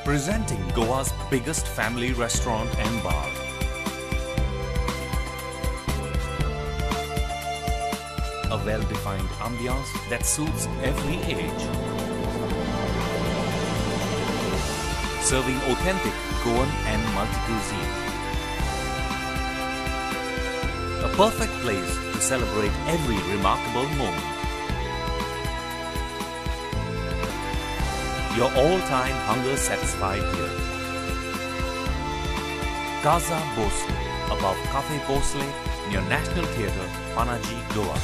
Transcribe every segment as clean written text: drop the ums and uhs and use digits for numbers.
Presenting Goa's biggest family restaurant and bar. A well-defined ambiance that suits every age. Serving authentic Goan and multi-cuisine. A perfect place to celebrate every remarkable moment. Your all-time hunger satisfied here. Casa Bhosle, above Cafe Bhosle, near National Theatre, Panaji, Goa.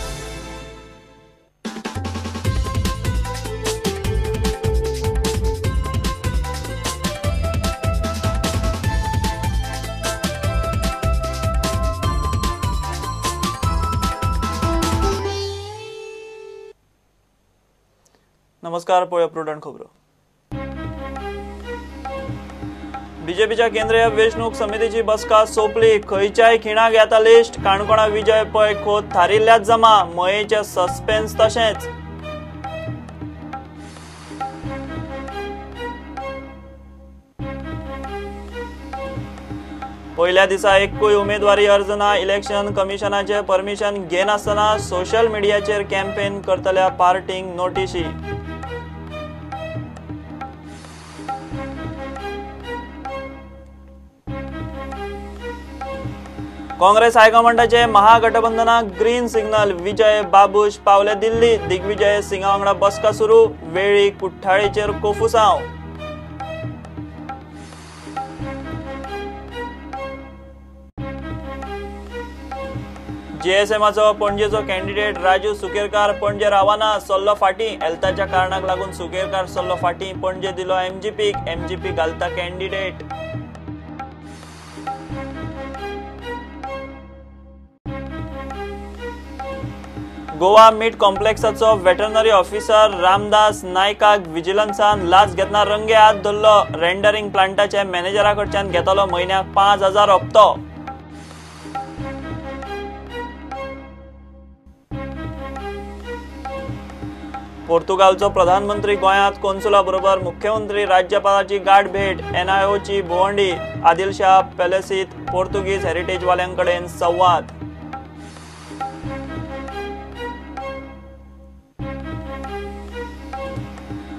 नमस्कार, पळोवया prudent खबरो. बीजेपीच्या केंद्रीय वेंचणूक समितीची बसका सोंपली. खंयच्याय खिणाक येता लिस्ट. काणकोणा विजय पै खोत थारिल्ल्याच जमा. मयेचे सस्पेन्स तशेंच. पयल्या दिसा एकूय उमेदवारी अर्ज ना. इलेक्शन कमिशनाचे परमिशन घेनासतना सोशल मिडियाचेर कॅम्पेन करतल्या पार्टींक नोटिशी. काँग्रेस हायकमांडाचे महागठबंधनाक ग्रीन सिग्नल. विजय बाबूश पावले दिल्ली. दिग्विजय सिंगा वांगडा बसका सुरू. वेळी कुठ्ठाळीचेर कोफुसांव. जीएसएमाचो पणजेचो कॅन्डिडेट राजू सुकेरकार पणजे रावना. सल्लो फाटीं. हेल्थाच्या कारणाक लागून सुकेरकार सल्लो फाटीं. पणजे दिलो एमजीपीक. एमजीपी घालता कॅन्डिडेट. गोवा मीट कॉम्प्लेक्साचो वेटरनरी ऑफिसर रामदास नायकाक विजिलन्सान लाच घेतना रंगे हात धरलो. रेंडरिंग प्लांटाच्या मॅनेजरा कडच्यान घेतलो म्हयन्याक 5,000 हप्तो. पोर्तुगालचो प्रधानमंत्री गोंयांत कोन्सुला बरोबर मुख्यमंत्री राज्यपालाची गाठ भेट. एनआयओची भोंवडी. आदिलशाह पॅलेसीत पोर्तुगीज हेरिटेजवाल्यांकडेन संवाद.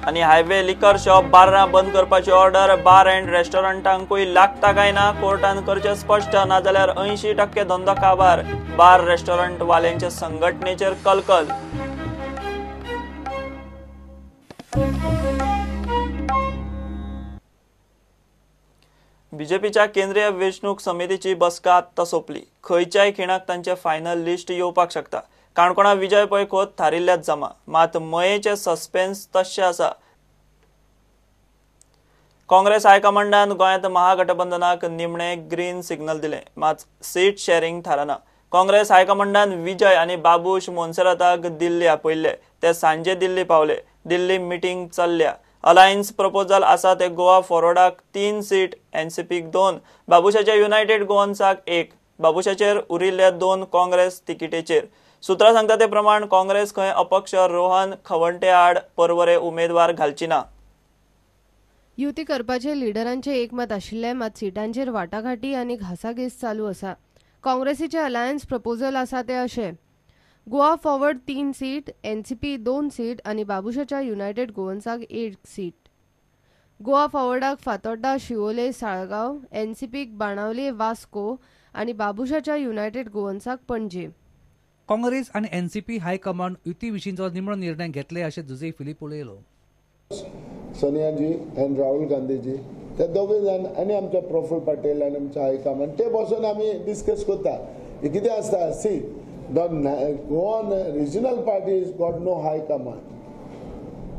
आनी हायवे लिकर शॉप बार्रां बंद करपाची ऑर्डर. बार अँड रेस्टॉरंटांकूय लागता काय ना कोर्टान करचें स्पश्ट. नाजाल्यार 80% धंदो काबार. बार रेस्टॉरंट वाल्यांचे संघटनेचेर कलकल. बीजेपीच्या केंद्रीय वेंचणूक समितीची बसका आत्तां सोंपली. खंयच्याय खिणाक तांचे फायनल लिस्ट येवपाक शकता. काणकोणा विजय पै खोत थारिल्ल्याच जमा. मात मयेचे सस्पेन्स तशें आसा. काँग्रेस हायकमांडान गोंयांत महागठबंधनाक निमणे ग्रीन सिग्नल दिलें. मात सीट शेअरिंग थारना. काँग्रेस हायकमांडान विजय आनी बाबूश मोन्सेराताक दिल्ली आपयल्ले. ते सांजे दिल्ली पावले. दिल्ली मिटींग चल्ल्या. अलायन्स प्रपोजल आसा ते गोवा फॉरवर्डाक 3 सीट, एनसीपीक 2, बाबूशाच्या युनायटेड गोवन्साक 1. बाबूशाचेर उरिल्ले 2 काँग्रेस तिकिटेचेर. सूत्रां सांगता ते प्रमाण काँग्रेस खंय अपक्ष रोहन खवंटे आड परवरे उमेदवार घालची ना. युती करपाचे लिडरांचे एकमत आशिल्ले. मात सिटांचेर वाटाघाटी आनी घासाघीस चालू आसा. काँग्रेसीचे अलायन्स प्रपोजल आसा ते अशे: Goa forward 3 seat, NCP 2 seat आनी बाबूशाच्या युनायटेड गोवन्साक 1 सीट. गोवा फॉरवर्डाक फातोड्डा, शिवोले, साळगांव, एनसीपीक बाणावले, वास्को आनी बाबूशाच्या युनायटेड गोवन्साक पणजे. काँग्रेस आनी एनसीपी हायकमांड युती विशींचो निमणो निर्णय घेतले अशें जुझे फिलीप उलयलो. सोनियाजी आनी राहुल गांधीजी ते दोगूय जाण आनी आमचो प्रफुल्ल पटेल आनी आमचो हायकमांड ते बसून आमी डिस्कस करता. कितें आसता, see the Goan regional parties got no high command.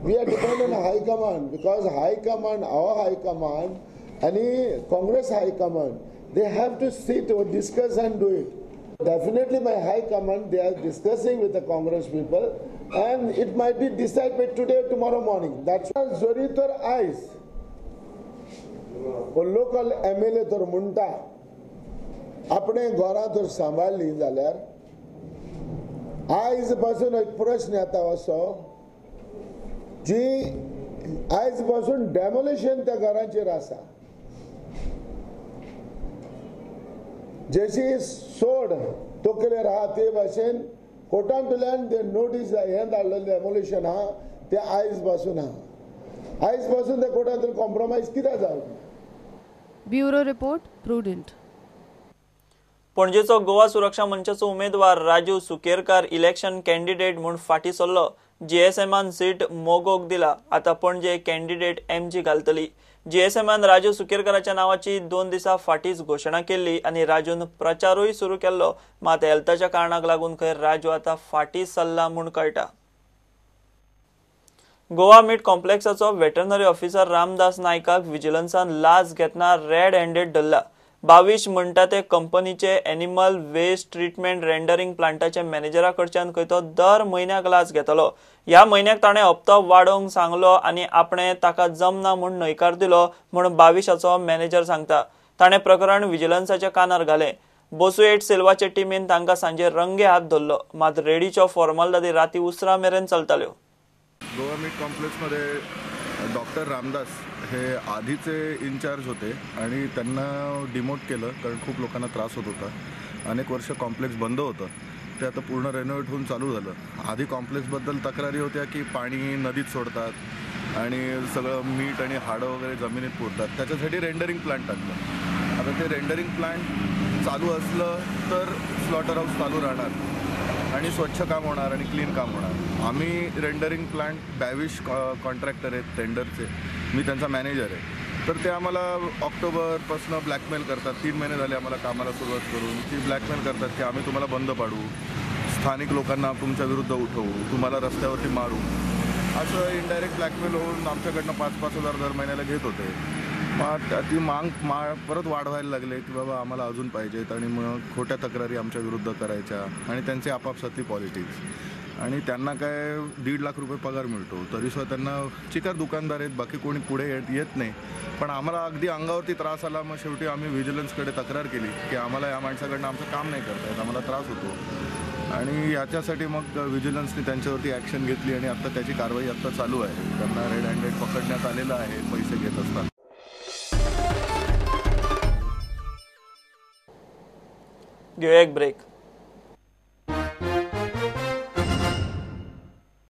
We are depend on high command because high command, our high command आनी Congress high command, they have to sit or discuss and do it. Definitely by high command they are discussing with the Congress people and it might be decided by today or tomorrow morning. That's why जरी तर आयज local MLA तर म्हणटा आपणे घरां तर सांबाळ्ळी जाल्यार आयज पासून एक प्रश्न येता असो जी आयज पासून डेमोलिशन त्या घरांचेर आसा. जशी सोड तकलेर आहा ते भाशेन कोर्टांतल्यान ते नोटीस हें धाडलेलें डेमोलिशन आहा ते आयज पासून आहा. आयज पासून ते कोर्टांतल्यान कॉम्प्रोमायज कित्याक जावं. Bureau report, Prudent. पणजेचो गोवा सुरक्षा मंचाचो उमेदवार राजू सुकेरकार इलेक्शन कॅन्डिडेट म्हूण फाटीं सरलो. जीएसएमान सीट मोगोक दिला. आतां पणजे कॅन्डिडेट एमजी घालतली. जीएसएमान राजू सुकेरकाराच्या नावाची 2 दिसां फाटींच घोशणा केल्ली आनी राजून प्रचारूय सुरू केल्लो. मात हेल्थाच्या कारणाक लागून खंय राजू आतां फाटीं सरला म्हूण कळटा. गोवा मीट कॉम्प्लेक्साचो वेटरनरी ऑफिसर रामदास नायकाक विजिलन्सान लाच घेतना रेड हँडेड धरला. 22 म्हणटा ते कंपनीचे एनिमल वेस्ट ट्रिटमेंट रेंडरिंग प्लांटाच्या मॅनेजरा कडच्यान खंय तो दर म्हयन्याक लाच घेतलो. ह्या म्हयन्याक ताणें हप्तो वाडोवंक सांगलो आनी आपणें ताका जमना म्हूण न्हयकार दिलो म्हूण 22 मॅनेजर सांगता. ताणें प्रकरण विजिलन्साच्या कानार घालें. बोसुएट सिल्वाचे टिमीन तांकां सांजे रंगे हात धरलो. मात रेडीच्यो फॉर्मालिटी राती उसरां मेरेन चलताल्यो. गोवा मीट कॉम्प्लेक्समध्ये डॉक्टर रामदास हे आधीचे इन्चार्ज होते आणि त्यांना डिमोट केलं कारण खूप लोकांना त्रास होत होता. अनेक वर्ष कॉम्प्लेक्स बंद होतं, ते आता पूर्ण रेनोव्हेट होऊन चालू झालं. आधी कॉम्प्लेक्सबद्दल तक्रारी होत्या की पाणी नदीत सोडतात आणि सगळं मीठ आणि हाडं वगैरे जमिनीत पुरतात, त्याच्यासाठी रेंडरिंग प्लांट टाकलं. आता ते रेंडरिंग प्लांट चालू असलं तर स्लॉटर हाऊस चालू राहणार आणि स्वच्छ काम होणार आणि क्लीन काम होणार. आम्ही रेंडरिंग प्लांट 22 कॉन्ट्रॅक्टर आहेत टेंडरचे, मी त्यांचा मॅनेजर आहे. तर ते आम्हाला ऑक्टोबरपासून ब्लॅकमेल करतात. 3 महिने झाले आम्हाला कामाला सुरुवात करून, की ब्लॅकमेल करतात की आम्ही तुम्हाला बंद पाडू, स्थानिक लोकांना तुमच्या विरुद्ध उठवू, तुम्हाला रस्त्यावरती मारू, असं इनडायरेक्ट ब्लॅकमेल होऊन आमच्याकडनं 5-5 हजार दर महिन्याला घेत होते. मग ती मांग परत वाढवायला लागले की बाबा आम्हाला अजून पाहिजेत, आणि मग खोट्या तक्रारी आमच्या विरुद्ध करायच्या आणि त्यांचे आपापसातली पॉलिटिक्स. आणि त्यांना काय 1.5 लाख रुपये पगार मिळतो तरीसुद्धा त्यांना चिकार दुकानदार आहेत, बाकी कोणी पुढे येत नाही. पण आम्हाला अगदी अंगावरती त्रास आला. मग शेवटी आम्ही व्हिजिलन्सकडे तक्रार केली की आम्हाला या माणसाकडनं आमचं काम नाही करता येत, आम्हाला त्रास होतो. आणि याच्यासाठी मग व्हिजिलन्सने त्यांच्यावरती ॲक्शन घेतली आणि आत्ता त्याची कारवाई आत्ता चालू आहे. त्यांना रेड हँडेड पकडण्यात आलेलं आहे पैसे घेत असताना. घेऊया एक ब्रेक.